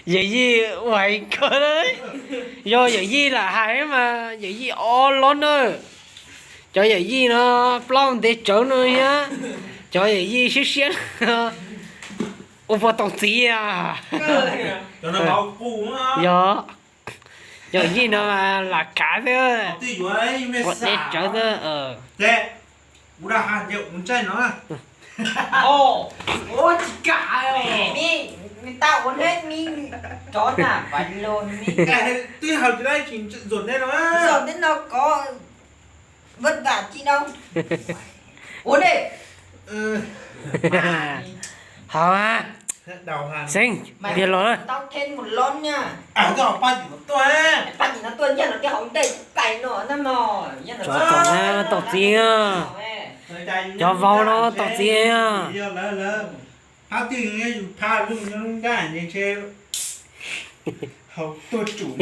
Yawm yij ua hais kawg, yog yawm yij lam hais mas yawm yij ob lob na. Cov yawm yij no plaub ntev tsawv no thiab, cov yawm yij siab siab no ua puas tau txiv a. Yog, yawm yij no mas lam kav xwb, ua deb tsawv xwb. Ua tsis kam, tau ua neb mi rov na pas los mi. Twb hais tias tsis zom neb no kov vaj vam ci no. Ua ne. Hos, Xeeb, tiag los tau them mus los na. Pab tim no tuaj, pab tim no tuaj, yog no twb haus dej pais no na mog. Tau txiv, cov vauv no tau txiv. Phab twg yus phab lub nyob lub nrab ne, ntshe haus tuaj tsum,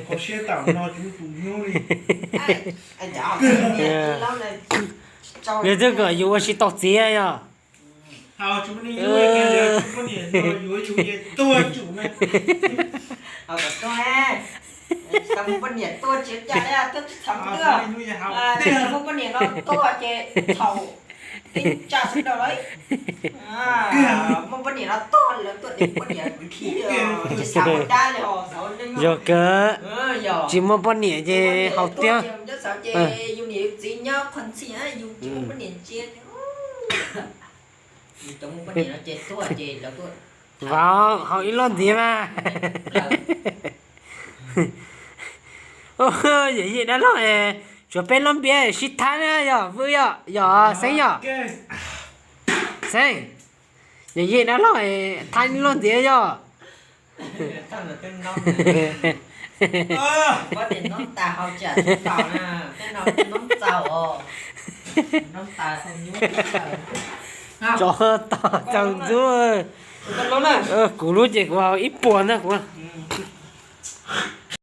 haus siab tam no tsis muaj tus hlub li. Nws twb kom yus ua tsis tau txiv yog. Muaj poj niam no tuaj ces txhaum, tib tsa sawv daws lawm. Muaj poj niam no tuaj, lawv tuaj, poj niam khi, tsis xav ua dab li os. Yog kawg, tsis muaj poj niam ces haus tiag. Yus niam yus txiv nyob qhov ntxhia, yus tsis muaj poj niam ntsia. Vauv, haus ib lub ntxiv mas. Yawm yij dab laug, tsuav peb lub npiab sib thab na yog Vwj yog, yog Xeeb yog. Xeeb, yawm yij dab laug, thab ib lub ntxiv yog. Tso tog tsaus ntxub. Kuv lub ces kuv haus ib puas ntag kuv.